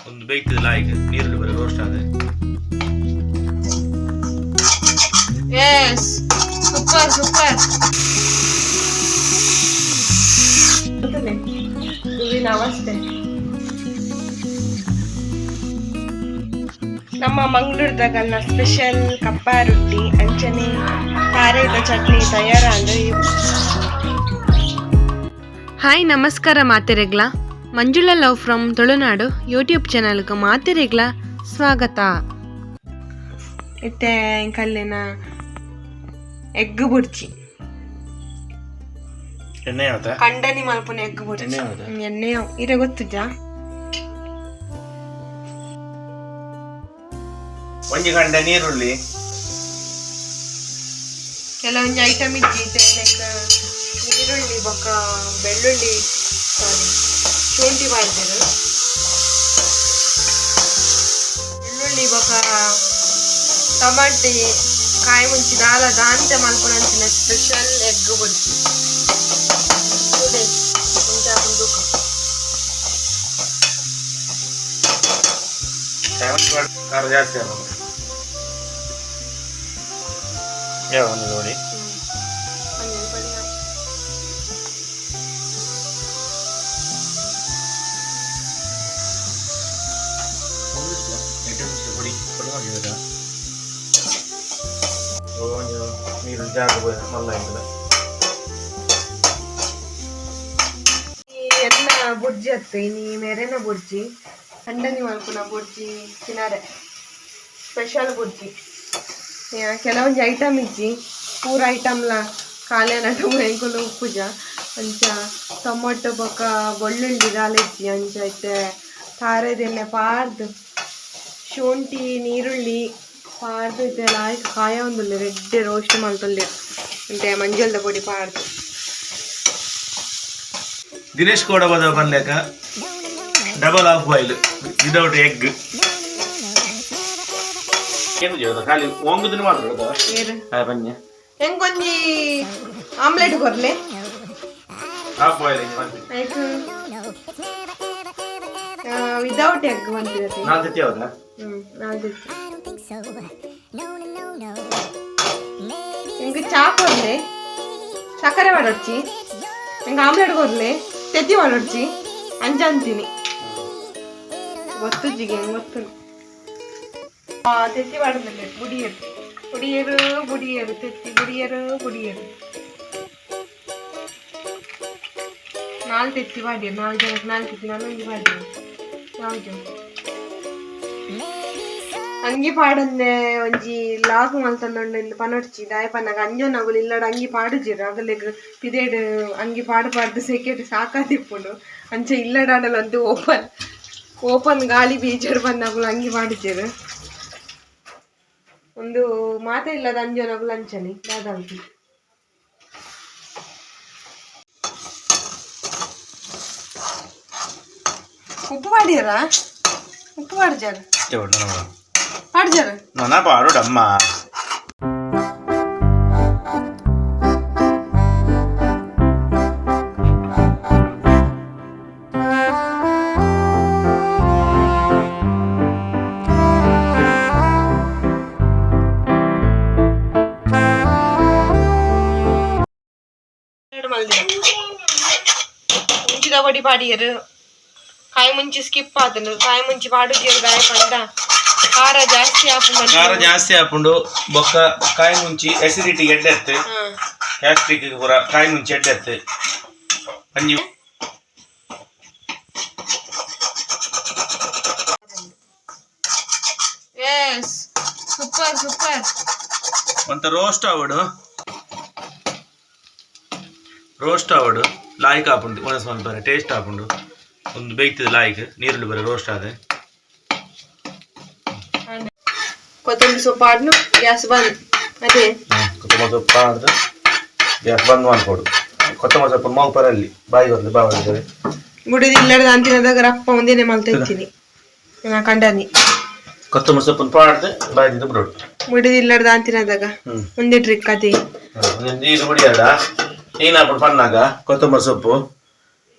ಒಂದು ಬೇಯ್ತದೆ ಲಾಯ್ಕ್ ನೀರುಳ್ಳಿ ಬರ ರೋಸ್ಟ್ ಆದ. Yes, super super. ಹೂವಿನ ಅವಸ್ಥೆ. ನಮ್ಮ ಮಂಗಳೂರದಾಗಲ್ನ ಸ್ಪೆಷಲ್ ಕಪ್ಪ ರೊಟ್ಟಿ ಅಂಚನೆ ಕಾರದ ಚಟ್ನಿ ತಯಾರಾಂಡ್. ಹಾಯ್, ನಮಸ್ಕಾರ ಮಾತೆರೆಗ್ಲ. Manjula love from Tulunadu YouTube ಚಾನಲ್ಗೆ ಮಾತೆರೆಗ್ಲ ಸ್ವಾಗತ. ಇತ್ತೆ ಕಲ್ಲಿನ ಎಗ್ ಬುರ್ಜಿ. ಎಣ್ಣೆ ಯಾವ್ದಾ? ಕಂಡನಿ ಮಲ್ಪುನ ಎಗ್ ಬುರ್ಜಿ. ಎಣ್ಣೆ ಯಾವ್ದು? ಎಣ್ಣೆ ಇರೆ ಗೊತ್ತುಜಾ? ಒಂಜಿ ಗಂಟೆ ನೀರುಳ್ಳಿ. ಕೆಲವೊಂದು ಐಟಮ್ ಇಜ್ಜಿ ಲೈಕ್ ಈರುಳ್ಳಿ ಬೊಕ್ಕ ಬೆಳ್ಳುಳ್ಳಿ, ಸಾರಿ, ಶುಂಠಿ ಪಾಡ್ದೆರ್. ಬೆಳ್ಳುಳ್ಳಿ ಬೊಕ್ಕ ಟಮಾಟಿ ಕಾಯಿ ಮುಂಚಿ ದಾಲ ದಾಂತೆ ಮಲ್ಪುನಂಚಿನ ಸ್ಪೆಷಲ್ ಎಗ್ ಬುರ್ಜಿ. ತೂಲೆ ಎಂಚ ಆಪುಂಡು ತೂಕ. ಖಾರ ಜಾಸ್ತಿ ಆಗೋದು ಯಾವ ಒಂದು ನೋಡಿ. ಮಂಜಲ್ ಪೊಡಿ ಹಾಕು. ಪೊಡಿ ಪೊಡಿ ಮಾಡಿದ ಒಂದು ನೀರು ಜಾಗ ಮಲ್ಲ ಇಲ್ಲ. ಈ ಎನ್ನ ಬುರ್ಜಿ ಅತ್ತು, ಇನಿ ಮೆರೆನ ಬುರ್ಜಿ, ಕಂಡನಿ ಮಲ್ಪುನ ಬುರ್ಜಿ ತಿನರೆ ಸ್ಪೆಷಲ್ ಬುರ್ಜಿ. ಕೆಲವೊಂಜಿ ಐಟಮ್ ಇಜ್ಜಿ, ಪೂರ ಐಟಮ್ಲ ಖಾಲಿ ನಡು ಎಂಕುಲು ಉಪ್ಪುಜ. ಅಂಚ ಟೊಮೊಟೊ ಬೊಕ್ಕ ಬೆಳ್ಳುಳ್ಳಿ ದಾಲ ಇಜ್ಜಿ. ಅಂಚ ಇತ್ತೆ ತಾರೆದೆಣ್ಣೆ ಪಾಡ್ದು, ಶುಂಠಿ ನೀರುಳ್ಳಿ ಪಾಡ್ದು, ಇತ್ತೆ ಲಾಯ್ಕ್ ಕಾಯ ಒಂದುಲ್ಲೆ ರೆಡ್ಡೆ ರೋಸ್ಟ್ ಮಲ್ತೊಲ್ಲೆ ಅಂತೆ ಮಂಜಲ್ದ ಪೊಡಿ ಪಾಡ್ದು. ದಿನೇಶ್ ಗೌಡ ಬದ ಬಂದ್ಲೇಕ double half boil without egg. ಏನು ಜೀವದ ಖಾಲಿ ಒಂಗುದಿನ ಮಾತ್ರ. ಏರು? ಬನ್ನಿ. ಎಂಕೊಂಜಿ ಆಮ್ಲೆಟ್ ಕೊರ್ಲೆ. Half boil. ಐಕ್ ವಿದೌಟ್ ಎಗ್ ಬಂದಿರತ್ತೆ. ನಾಲ್ ತತ್ತಿ ಯಾವ್ದಾ? ನಾಲ್ ತೆತ್ತಿ. I don't think so. No, no, no, no. Maybe ಎಂಕ್ ಚಾ ಕೊರ್ಲೆ, ಸಕ್ಕರೆ ಪಾಡೊಡ್ಚಿ. ಎಂಕ್ ಆಮ್ಲೆಟ್ ಕೊರ್ಲೆ, ತೆತ್ತಿ ಪಾಡೊಡ್ಚಿ. ಅಂಚ ಅಂತೀನಿ ಗೊತ್ತುಜ್ಜಿಗೆ ಹೆಂಗ್ ಗೊತ್ತು. ತೆತ್ತಿ ಪಾಡೊಂದಿಲ್ಲ. ಬುಡಿಯರು ಬುಡಿಯರು ಬುಡಿಯರು ತೆತ್ತಿ ಬುಡಿಯರು ಬುಡಿಯರು. ನಾಲ್ ತೆತ್ತಿ ಪಾಡಿಯರು. ನಾಲ್ ಜನಕ್ಕೆ ನಾಲ್ ತೆತ್ತಿ. ನಾನು ಒಂಜಿ ಪಾಡಿಯರು. ನಾಲ್ ಜನ ಅಂಗಿ ಪಾಡಂದೆ ಒಂಜಿ ಲಾಗ್ ಮಲ್ತೊಂದುಂಡು ಇಂದ್ ಪನೊಡ್ಚಿ. ದಾಯೆ ಪನ್ನಗ ಅಂಜೊನಗುಲು ಇಲ್ಲಡ್ ಅಂಗಿ ಪಾಡುಜೆರ್. ಅಗಲೆಗ್ ಪಿದೆಡ್ ಅಂಗಿ ಪಾಡು ಪಾಡ್ದು ಸೆಕೆಟ್ ಸಾಕಾದಿಪ್ಪುಂಡು. ಅಂಚ ಇಲ್ಲಡಾಂಡಲ ಒಂತೆ ಓಪನ್ ಓಪನ್ ಗಾಳಿ ಬೀಜಡ್ ಪನ್ನಗುಲು ಅಂಗಿ ಪಾಡುಜೆರ್. ಒಂದು ಮಾತ ಇಲ್ಲದ ಅಂಜೊನಗುಲು ಅಂಚನೆ ದಾದಾಂತಿ. ಉಪ್ಪು ಪಾಡ್ಯರಾ? ಉಪ್ಪು ಪಾಡ್ಜಾರ? ಪಾಡ್ಜಾರ? ನನ್ನ ಪಾಡೋಡಮ್ಮ. ಮಲ್ದಿನ ಮುಂಚಿದ ಪೊಡಿ ಪಾಡಿಯರು. ಕಾಯಿ ಮುಂಚಿ ಸ್ಕಿಪ್ ಆತನು. ಕಾಯಿ ಮುಂಚಿ ಪಾಡುಜೆರ್. ದಾಯೆ ಪಂಡ ಖಾರ ಜಾಸ್ತಿ ಆಪುಂಡು. ಖಾರ ಜಾಸ್ತಿ ಆಪುಂಡು ಬೊಕ್ಕ ಕಾಯಿ ಮುಂಚಿ ಅಸಿಡಿಟಿ ಎಡ್ಡೆತ್ತು. ಗ್ಯಾಸ್ಟ್ರಿಕ್ ಪೂರ ಕಾಯಿ ಮುಂಚಿ ಎಡ್ಡೆತ್ತು. ಅಂಜಿ. Yes, super super. ಒಂತ ರೋಸ್ಟ್ ಆವಡು, ರೋಸ್ಟ್ ಆವಡು ಲಾಯ್ಕ್ ಆಪುಂಡು. ಒಣಸ್ ಮಲ್ಪರೆ ಟೇಸ್ಟ್ ಆಪುಂಡು. ಒಂದು ಬೇಯ್ತದೆ ಲಾಯ್ಕ್ ನೀರುಳ್ಳಿ ಬರ ರೋಸ್ಟ್ ಆದ. ಕೊತ್ತಂಬರಿ ಸೊಪ್ಪು ಆಡ್ನು, ಗ್ಯಾಸ್ ಬಂದ್ ಅದೇ. ಕೊತ್ತಂಬರಿ ಸೊಪ್ಪು ಪಾಡ್ದು ಗ್ಯಾಸ್ ಬಂದ್ ಮಾಡ್ಕೊಡು. ಕೊತ್ತಂಬರಿ ಸೊಪ್ಪು ಮಲ್ಪರಲ್ಲಿ ಬಾಯಿ ಬರಲಿ ಬಾಯಿ. ಬುಡದಿ ಇಲ್ಲದ ಅಂತಿನದಾಗ ರಪ್ಪ ಒಂದೇನೆ ಮಲ್ತಿರ್ತೀನಿ ನಾ ಕಂಡನಿ. ಕೊತ್ತಂಬರಿ ಸೊಪ್ಪನ್ನು ಪಾಡ್ದು ಬಾಯಿದಿಂದ ಬಿಡೋಡು. ಬುಡದಿ ಇಲ್ಲದ ಅಂತಿನದಾಗ ಒಂದೇ ಟ್ರಿಕ್ ಅದೇ. ನೀರು ಬಿಡಿಯಡ ನೀನಾಪುಂಡು ಪನ್ನಾಗ ಕೊತ್ತಂಬರಿ ಸೊಪ್ಪು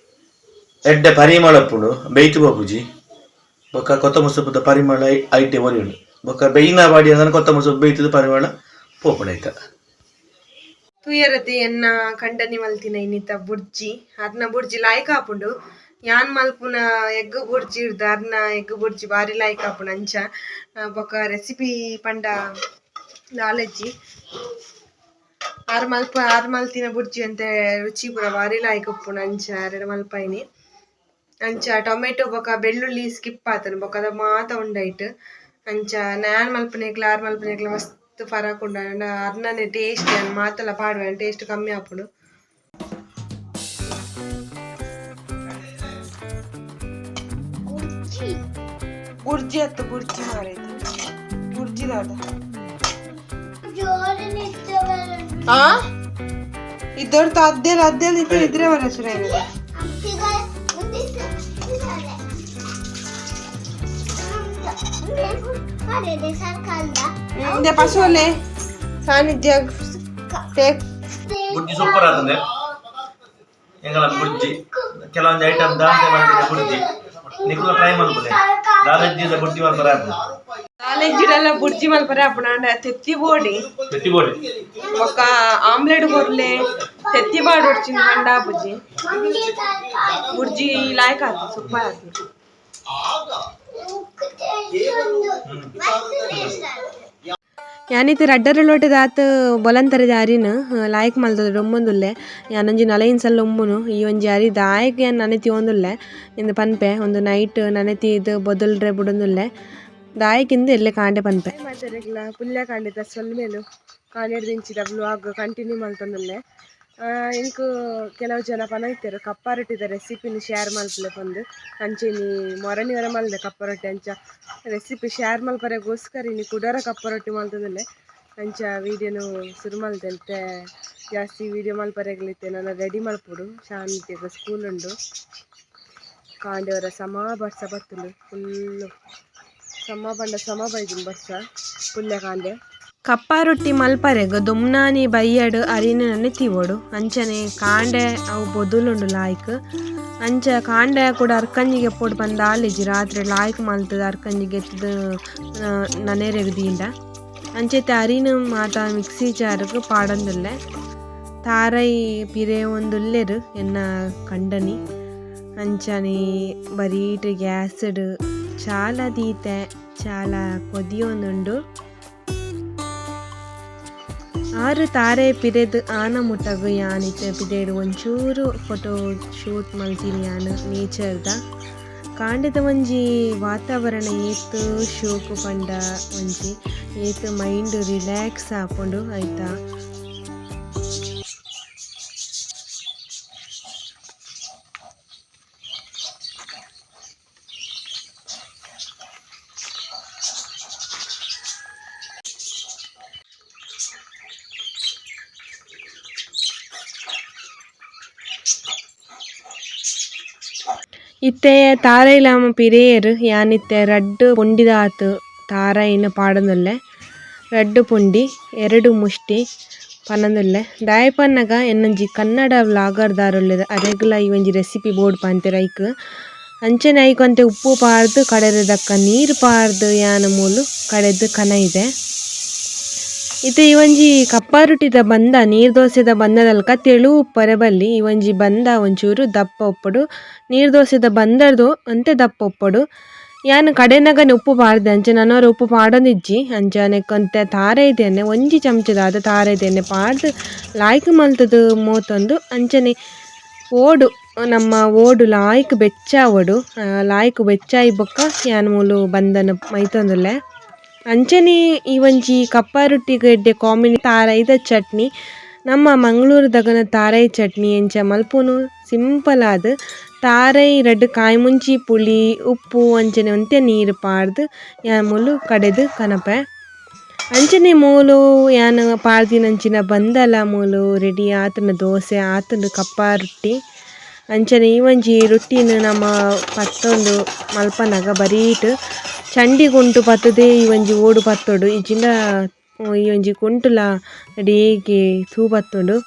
ಎಡ್ಡೆ ಪರಿಮಳ ಉಪ್ಪುಂಡು. ಬೇಯ್ತು ಬಾಪುಜಿ. ಬೊಕ್ಕ ಕೊತ್ತಂಬರಿ ಸೊಪ್ಪುದ ಪರಿಮಳ ಐಟೆ ಒರಿಯುಂಡು ಬೊಕ್ಕ ಬೇಯಿನ ಬಾಡಿ ಅಂದ್ರೆ ಕೊತ್ತಂಬರಿ ಸೊಪ್ಪು ಬೇಯ್ತದ ಪರಿಮಳ ಪೋಪುಂಡು ಐತ. ತುಯರತಿ ಎನ್ನ ಕಂಡನಿ ಮಲ್ತಿನ ಇನ್ನಿತ ಬುರ್ಜಿ ಅರ್ನ ಬುರ್ಜಿ ಲಾಯ್ಕ್ ಆಪುಂಡು. ಯಾನ್ ಮಲ್ಪುನ ಎಗ್ ಬುರ್ಜಿ ಇರ್ದು ಅರ್ನ ಎಗ್ ಬುರ್ಜಿ ಬಾರಿ ಲಾಯ್ಕ್ ಆಪುಂಡು ಅಂಚ. ಬೊಕ ರೆಸಿಪಿ ಪಂಡ ನಾಲೆಜ್ಜಿ ಆರ್ ಮಲ್ಪ ಆರ್ ಮಲ್ತಿನ ಬುರ್ಜಿ ಅಂತೆ ರುಚಿ ಪೂರ ಬಾರಿ ಲಾಯ್ಕ್ ಉಪ್ಪುಂಡು ಅಂಚ ಅರೆಡ ಮಲ್ಪಾಯಿನಿ ಅಂಚ. ಟೊಮೆಟೊ ಬೊಕ ಬೆಳ್ಳುಳ್ಳಿ ಸ್ಕಿಪ್ ಆತನ ಬೊಕ ಅದ ಮಾತ ಉಂಡೈಟ್ ಅಂಚ. ನಾನ್ ಮಲ್ಪುನೆಗ್ಲ ಆರ್ ಮಲ್ಪುನೆಗ್ಲ ಮಸ್ತ್ ಫರಕ್ ಉಂಡು. ಅಂಡ ಅರ್ನನೆ ಟೇಸ್ಟ್ ಯಾನ್ ಮಾತಲ ಪಾಡುವೆ, ಟೇಸ್ಟ್ ಕಮ್ಮಿ ಆಪುಂಡು. ಬುರ್ಜಿ ಅತ್ತು ಬುರ್ಜಿ ಮಾರೈತಿ ಬುರ್ಜಿ ದಾದ. ಆ ಇದ್ದೊರ್ತು ಅದ್ದೆಲ್ಲ ಅದ್ದೆಲ್ಲ ಇದ್ರೆ ಇದ್ರೆ ಬರ ಸುರೇನ. ಇಂದೆ ಪಶುವಲೆ ಸಾನ್ನಿಧ್ಯ ಟೇಕ್. ಬುರ್ಜಿ ಸೂಪರ್ ಆತಂದೆ ಎಂಗಲ ಬುರ್ಜಿ. ಕೆಲವೊಂದು ಐಟಮ್ ದಾಂತೆ ಮಾಡ್ತಿದ್ದೆ ಬುರ್ಜಿ. ನಿಕುಲ ಟ್ರೈ ಮಲ್ಪುಲೆ ದಾದಜ್ಜಿದ ಬುರ್ಜಿ ಮಲ್ಪರ ಆಪುಂಡು. ಕಾಲೇಜಿಡೆಲ್ಲ ಬುರ್ಜಿ ಮಲ್ಪರೆ ಆಪುಂಡು ಅಂಡ ತೆತ್ತಿ ಬೋಡಿ. ತೆತ್ತಿ ಬೋಡಿ. ಬೊಕ್ಕ ಆಮ್ಲೆಟ್ ಕೊರ್ಲೆ, ತೆತ್ತಿ ಬಾಡೊಡ್ಚಿನ ಪಂಡ ಆಪುಜಿ. ಬುರ್ಜಿ ಲಾಯ್ಕ್ ಆತು, ಸೂಪರ್ ಆತು. ಯಾನಿತ್ತೆ ರಡ್ಡರ ಲೋಟದ ಆತ್ ಬೊಲಂತರದ ಅರಿನ್ ಲಾಯ್ಕ್ ಮಲ್ತದ ರೊಂಬೊಂದುಲ್ಲೆ. ಯಾನೊಂಜಿ ನಲೈನ್ ಸಲ ಒಂಬುನು ಈ ಒಂಜಿ ಅರಿ ದಾಯೆಗ್ ಯಾನ್ ನನೆತಿ ಒಂದುಲ್ಲೆ ಇಂದು ಪನ್ಪೆ. ಒಂದು ನೈಟ್ ನನೆತಿ ಇದು ಬೊದಲ್ರೆ ಬುಡೊಂದುಲ್ಲೆ ದಾಯೆಗಿಂದು ಎಲ್ಲೆ ಕಾಂಡೆ ಪನ್ಪೆ. ಮಾತೆರೆಗ್ಲ ಪುಲ್ಯ ಕಾಂಡೆದ ಸೊಲ್ಮೆಲು. ಕಾಂಡೆಡ್ದಿಂಚಿದ ವ್ಲಾಗ್ ಕಂಟಿನ್ಯೂ ಮಲ್ತೊಂದುಲ್ಲೆ. ಎಂಕ್ ಕೆಲವು ಜನ ಪನೈತೆರ್ ಕಪ್ಪ ರೊಟ್ಟಿದ ರೆಸಿಪಿನ್ ಶೇರ್ ಮಲ್ಪುಲೆ ಪಂದ್. ಅಂಚೆನಿ ಮೊರನಿ ಒರ ಮಲ್ದೆ ಕಪ್ಪ ರೊಟ್ಟಿ. ಅಂಚ ರೆಸಿಪಿ ಶೇರ್ ಮಲ್ಪರೆಗೋಸ್ಕರ ಇನಿ ಕುಡೊರ ಕಪ್ಪ ರೊಟ್ಟಿ ಮಲ್ತೊಂದುಲ್ಲೆ. ಅಂಚ ವೀಡಿಯೋನು ಸುರು ಮಲ್ತೆ. ಇತ್ತೆ ಜಾಸ್ತಿ ವೀಡಿಯೋ ಮಲ್ಪರೆಗ್ಲಿತ್ತೆ ನನ ರೆಡಿ ಮಲ್ಪೊಡು, ಶಾಂತಿಗ್ ಸ್ಕೂಲ್ ಉಂಡು. ಕಾಂಡೆ ಒರ ಸಮ ಬರ್ಸ ಬತ್ತುಂಡು ಫುಲ್ಲು, ಸಮ ಪಂಡ ಸಮ ಬೈದಿನ ಬರ್ಸ ಪುಲ್ಯ ಕಾಂಡೆ. ಕಪ್ಪ ರೊಟ್ಟಿ ಮಲ್ಪರೆಗ್ ದುಮ್ನಾನಿ ಬಯ್ಯಡ್ ಅರಿನ್ ನನೆತಿವೊಡು. ಅಂಚನೆ ಕಾಂಡೆ ಅವು ಬೊದುಲುಂಡು ಲಾಯ್ಕ್. ಅಂಚ ಕಾಂಡೆ ಕೂಡ ಅರ್ಕಂಜಿಗೆ ಪೋಡು ಪಂದ್ ಆಲಿಜಿ, ರಾತ್ರಿ ಲಾಯ್ಕ್ ಮಲ್ತದ ಅರ್ಕಂಜಿಗೆ ಎತ್ತುದು ನನೆರೆಗ್ ದೀಂಡ. ಅಂಚೆತೆ ಅರಿನ್ ಮಾತ ಮಿಕ್ಸಿ ಜಾರ್ಗ್ ಪಾಡೊಂದುಲ್ಲೆ. ತಾರೈ ಪಿರೆ ಒಂದುಲ್ಲೆರ್ ಎನ್ನ ಕಂಡನಿ. ಅಂಚನೆ ಬರೀಟ್ ಗ್ಯಾಸ್ಡ್ ಚಾಲ ದೀತೆ, ಚಾಲ ಕೊದಿಯೊಂದುಂಡು. ಆರು ತಾರೆ ಪಿರೆದ್ ಆನ ಮುಟಗ್ ಯಾನ್ ಇತ್ತೆ ಪಿದೆಡ್ ಒಂಚೂರು ಫೋಟೋ ಶೂಟ್ ಮಲ್ತಿನಿ ಯಾನ್ ನೇಚರ್ದ. ಕಾಂಡೆದ ಒಂಜಿ ವಾತಾವರಣ ಏತ್ ಶೋಕು ಪಂಡ ಒಂಜಿ ಏತ್ ಮೈಂಡ್ ರಿಲ್ಯಾಕ್ಸ್ ಆಪುಂಡು ಐತ. ಇತ್ತೆ ತಾರೈಲ ಪಿರಿಯೆರ್. ಯಾನ್ ಇತ್ತೆ ರಡ್ಡ್ ಪೊಂಡಿದಾತ್ ತಾರೈನ್ ಪಾಡೊಂದುಲ್ಲೆ. ರಡ್ಡ್ ಪೊಂಡಿ ಎರಡು ಮುಷ್ಟಿ ಪನೊಂದುಲ್ಲೆ. ದಾಯೆ ಪನ್ನಗ ಎನ್ನೊಂಜಿ ಕನ್ನಡ ವ್ಲಾಗರ್ ದಾರುಲ್ಲೆರ್, ಅರೆಗ್ಲ ಈ ಒಂಜಿ ರೆಸಿಪಿ ಬೋಡು ಪಂತೆರ್ ಐಕ್. ಅಂಚನೆ ಐಕ್ ಒಂತೆ ಉಪ್ಪು ಪಾಡ್ದ್ ಕಡೆರೆ ದಕ್ಕ ನೀರು ಪಾಡ್ದ್ ಯಾನ್ ಮೂಲು ಕಡೆದ್ ಕನೈದೆ. ಇತ್ತೆ ಈ ಒಂಜಿ ಕಪ್ಪ ರೊಟ್ಟಿದ ಬಂದ ನೀರು ದೋಸೆದ ಬಂದದಲ್ಕ ತೆಳು ಉಪ್ಪರೆ ಬಲ್ಲಿ. ಈ ಒಂಜಿ ಬಂದ ಒಂಚೂರು ದಪ್ಪ ಉಪ್ಪೊಡು, ನೀರು ದೋಸೆದ ಬಂದರ್ದು ಒಂತೆ ದಪ್ಪ ಉಪ್ಪೊಡು. ಯಾನ್ ಕಡೆನಗನೆ ಉಪ್ಪು ಪಾಡ್ದೆ, ಅಂಚ ನನೊರ ಉಪ್ಪು ಪಾಡೊಂದಿಜ್ಜಿ. ಅಂಚ ನೆಕ್ಕೊಂತೆ ತಾರಾಯಿದ ಎಣ್ಣೆ ಒಂಜಿ ಚಮಚದಾದ್ ತಾರಾಯಿದ ಎಣ್ಣೆ ಪಾಡ್ದ್ ಲಾಯ್ಕ್ ಮಲ್ತುದು ಮೋತೊಂದು. ಅಂಚನೆ ಓಡು ನಮ್ಮ ಓಡು ಲಾಯ್ಕ್ ಬೆಚ್ಚ ಆವೊಡು. ಲಾಯ್ಕ್ ಬೆಚ್ಚಾಯಿ ಬೊಕ್ಕ ಯಾನ್ ಮೂಲು ಬಂದನ ಮೈತೊಂದುಲ್ಲೆ. ಅಂಚನೆ ಈ ಒಂಜಿ ಕಪ್ಪ ರೊಟ್ಟಿಗ್ ಎಡ್ಡೆ ಕಾಂಬಿನೆ ತಾರಾಯಿದ ಚಟ್ನಿ. ನಮ್ಮ ಮಂಗಳೂರುದಗನ ತಾರಾಯಿ ಚಟ್ನಿ ಎಂಚ ಮಲ್ಪುನು ಸಿಂಪಲ್ ಆದ್ ತಾರಾಯಿ, ರಡ್ಡ್ ಕಾಯಿ ಮುಂಚಿ, ಪುಳಿ, ಉಪ್ಪು ಅಂಚನೆ ಒಂತೆ ನೀರು ಪಾಡ್ದ್ ಯಾನ್ ಮೂಲು ಕಡೆದ್ ಕನಪೆ. ಅಂಚನೆ ಮೂಲು ಯಾನ್ ಪಾಡ್ದಿನಂಚಿನ ಬಂದಲ ಮೂಲು ರೆಡಿ ಆತುಂಡು, ದೋಸೆ ಆತುಂಡು, ಕಪ್ಪ ರೊಟ್ಟಿ. ಅಂಚನೆ ಈ ಒಂಜಿ ರೊಟ್ಟಿನ್ ನಮ ಪತ್ತೊಂದು ಮಲ್ಪನಗ ಬರೀಟ್ ಚಂಡಿ ಕುಂಟು ಪತ್ತುದೇ ಈ ಒಂಜಿ ಓಡು ಪತ್ತೊಡು, ಇಜ್ಜಿಂಡ ಈ ಒಂಜಿ ಕುಂಟುಲ ರೆಡಿಗೆ ತೂ ಪತ್ತುಂಡು.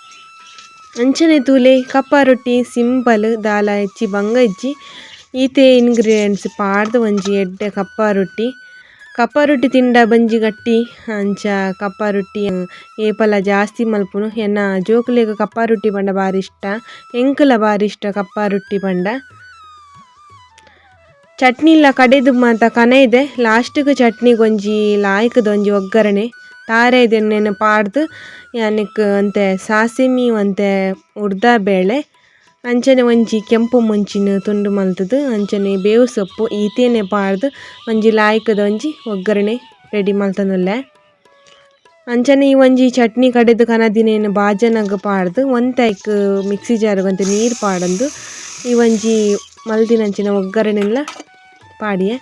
ಅಂಚನೆ ತೂಲೆ, ಕಪ್ಪ ರೊಟ್ಟಿ ಸಿಂಪಲ್, ದಾಲ ಹೆಚ್ಚಿ ಬಂಗ ಇಜ್ಜಿ. ಈತೆ ಇಂಗ್ರೀಡಿಯೆಂಟ್ಸ್ ಪಾಡ್ದ್ ಒಂಜಿ ಎಡ್ಡೆ ಕಪ್ಪ ರೊಟ್ಟಿ. ಕಪ್ಪ ರೊಟ್ಟಿ ತಿಂಡ ಬಂಜಿ ಗಟ್ಟಿ ಅಂಚ ಕಪ್ಪ ರೊಟ್ಟಿ ಏಪಲ ಜಾಸ್ತಿ ಮಲ್ಪುನು. ಎನ್ನ ಜೋಕುಲೆಗ್ ಕಪ್ಪ ರೊಟ್ಟಿ ಪಂಡ ಬಾರಿ ಇಷ್ಟ, ಎಂಕುಲ ಬಾರಿ ಇಷ್ಟ ಕಪ್ಪ ರೊಟ್ಟಿ ಪಂಡ. ಚಟ್ನಿಲ ಕಡೆದು ಮಾತ ಕನ ಇದೆ. ಲಾಸ್ಟ್ಗ್ ಚಟ್ನಿಗ್ ಒಂಜಿ ಲಾಯ್ಕದ ಒಂಜಿ ಒಗ್ಗರಣೆ ತಾರಾಯಿದ ಎಣ್ಣೆನ್ ಪಾಡ್ದ್ ಯಾನಿಕ್ ಒಂತೆ ಸಾಸಿಮಿ ಒಂತೆ ಉರ್ದ ಬೇಳೆ ಅಂಚನೆ ಒಂಜಿ ಕೆಂಪು ಮುಂಚಿನ ತುಂಡು ಮಲ್ತುದು ಅಂಚನೆ ಬೇವು ಸೊಪ್ಪು ಈತೇನೆ ಪಾಡ್ದ್ ಒಂಜಿ ಲಾಯ್ಕದ ಒಂಜಿ ಒಗ್ಗರಣೆ ರೆಡಿ ಮಲ್ತೊಂದುಲ್ಲೆ. ಅಂಚನೆ ಈ ಒಂಜಿ ಚಟ್ನಿ ಕಡೆದು ಕನದಿನೇನು ಬಾಜನಗ್ ಪಾಡ್ದ್ ಒಂತೆ ಐಕ್ ಮಿಕ್ಸಿ ಜಾರ್ ಒಂತೆ ನೀರು ಪಾಡೊಂದು ಈ ಒಂಜಿ ಮಲ್ದಿನಂಚಿನ ಒಗ್ಗರಣೆಲ ಪಾಡಿಯೆ.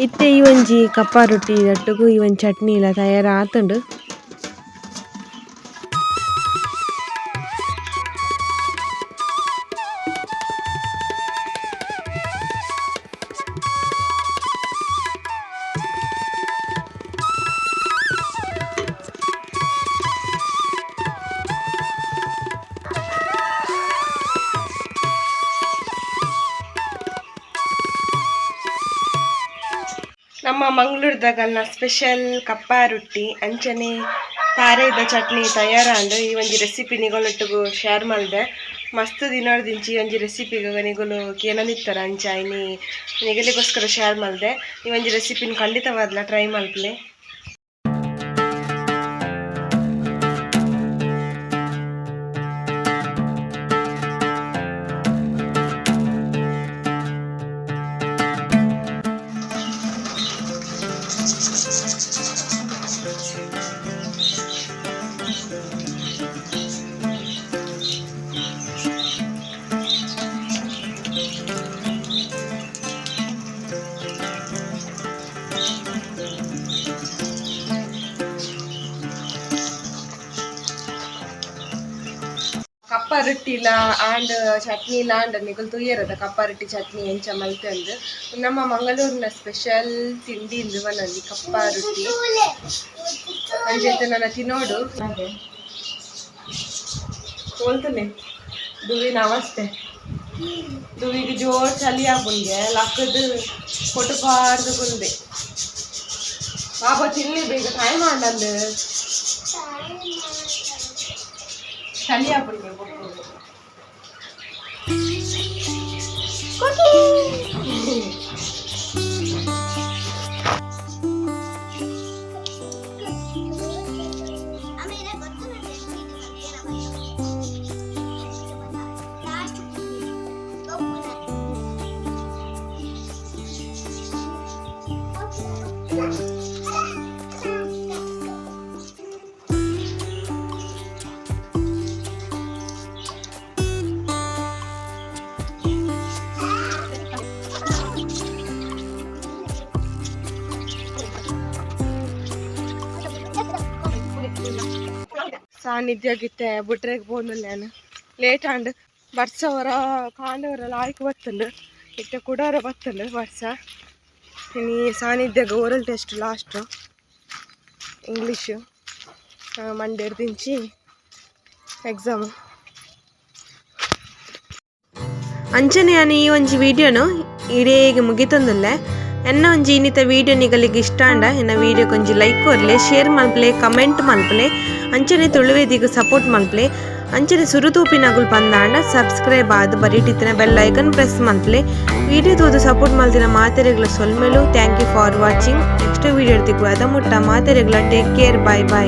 ಇತ್ತೆ ಈ ಒಂಜಿ ಕಪ್ಪ ರೊಟ್ಟಿ ದೊಟ್ಟುಗು ಈ ಒಂಜಿ ಚಟ್ನಿಲ ತಯಾರಾತುಂಡು. ನಮ್ಮ ಮಂಗಳೂರ್ದಗಲ್ನ ಸ್ಪೆಷಲ್ ಕಪ್ಪ ರೊಟ್ಟಿ ಅಂಚನೆ ತಾರೆದ ಚಟ್ನಿ ತಯಾರಾಂಡ್. ಈ ಒಂಜಿ ರೆಸಿಪಿ ನಿಗೊಲೊಟ್ಟುಗು ಶೇರ್ ಮಲ್ದೆ. ಮಸ್ತ್ ದಿನೊಡ್ದಿಂಚಿ ಈ ಒಂಜಿ ರೆಸಿಪಿಗ್ ನಿಗುಲು ಕೇನೊಂದಿತ್ತರ, ಅಂಚ ಇನಿ ನಿಗಲಿಗೋಸ್ಕರ ಶೇರ್ ಮಲ್ದೆ. ಈ ಒಂಜಿ ರೆಸಿಪಿನ್ ಖಂಡಿತವಾದ್ಲ ಟ್ರೈ ಮಲ್ಪುಲೆ. ಕಪ್ಪ ರೊಟ್ಟಿಲ ಆಂಡ್ ಚಟ್ನಿಲ ಆಂಡ್ ನಿಕುಲು ತೂಯರದ ಕಪ್ಪ ರೊಟ್ಟಿ ಚಟ್ನಿ ಎಂಚ ಮಲ್ತಂದು. ನಮ್ಮ ಮಂಗಳೂರಿನ ಸ್ಪೆಷಲ್ ತಿಂಡಿ ಇಂದು ಪನೊಲಿ ಕಪ್ಪ ರೊಟ್ಟಿ. ಅಂಚೆತ್ತ ನನ ತಿನ್ನೋಡು ತೋಲ್ತುನೆ ದುವಿನ ಅವಸ್ಥೆ. ದುವಿಗೆ ಜೋರ್ ಚಳಿ ಆಪುಂಗೆ ಲಕ್ಕದು ಕೊಟ್ಟು ಪಾಡ್ದು ಕುಲ್ದೆ. ಪಾಪ ತಿನ್ಲಿ, ಬೇಗ ಟೈಮ್ ಆಂಡಂದು. ಚಳಿ ಆಪುಂಗೆ ಬೊಕ್ಕ. ಸಾನ್ನಿಧ್ಯ ಬುಟ್ರೆಗ್ ಪೋಂದುಲ್ಲೇನು ಲೇಟ್ ಆಂಡ್. ಬರ್ಸ ವರ ಕಾಂಡವರ ಲಾಯ್ಕ್ ಬತ್ತುಂಡು, ಇತ್ತೆ ಕುಡಾರ ಬತ್ತುಂಡು ಬರ್ಸ. ಇನಿ ಸಾನ್ನಿಧ್ಯಗ್ ಓರಲ್ ಟೆಸ್ಟ್ ಲಾಸ್ಟ್ ಇಂಗ್ಲೀಷ್. ಮಂಡೇಡ್ದಿಂಚಿ ಎಕ್ಸಾಮ್. ಅಂಚನೆ ಯಾನ್ ಈ ಒಂಜಿ ವಿಡಿಯೋನು ಇಡೀ ಮುಗಿತೊಂದುಲ್ಲೆ. ಎನ್ನ ಒಂಜಿ ಇನ್ನಿತ ವಿಡಿಯೋ ನಿಗಲಿಗೆ ಇಷ್ಟ ಆಂಡ ಎನ್ನ ವಿಡಿಯೋಗೆ ಒಂಜಿ ಲೈಕ್ ಕೊರ್ಲೆ, ಶೇರ್ ಮಲ್ಪಲೆ, ಕಮೆಂಟ್ ಮಲ್ಪಲೆ. ಅಂಚನೆ ತುಳುವೇದಿಗ್ ಸಪೋರ್ಟ್ ಮಲ್ಪಲೆ. ಅಂಚನೆ ಸುರುತೂಪಿನಗುಲ್ ಪಂದಾಂಡ ಸಬ್ಸ್ಕ್ರೈಬ್ ಆದ್ ಬರಿಟಿತ್ತಿನ ಬೆಲ್ ಐಕನ್ ಪ್ರೆಸ್ ಮಲ್ಪಲೆ. ವಿಡಿಯೋ ತೂದು ಸಪೋರ್ಟ್ ಮಲ್ತಿನ ಮಾತೆರೆಗ್ಲ ಸೊಲ್ಮೆಲು. Thank you for watching. Next video ತಿಕ್ಕುವ ಅದ ಮುಟ್ಟ ಮಾತೆರೆಗ್ಲ ಟೇಕ್ ಕೇರ್, ಬಾಯ್ ಬಾಯ್.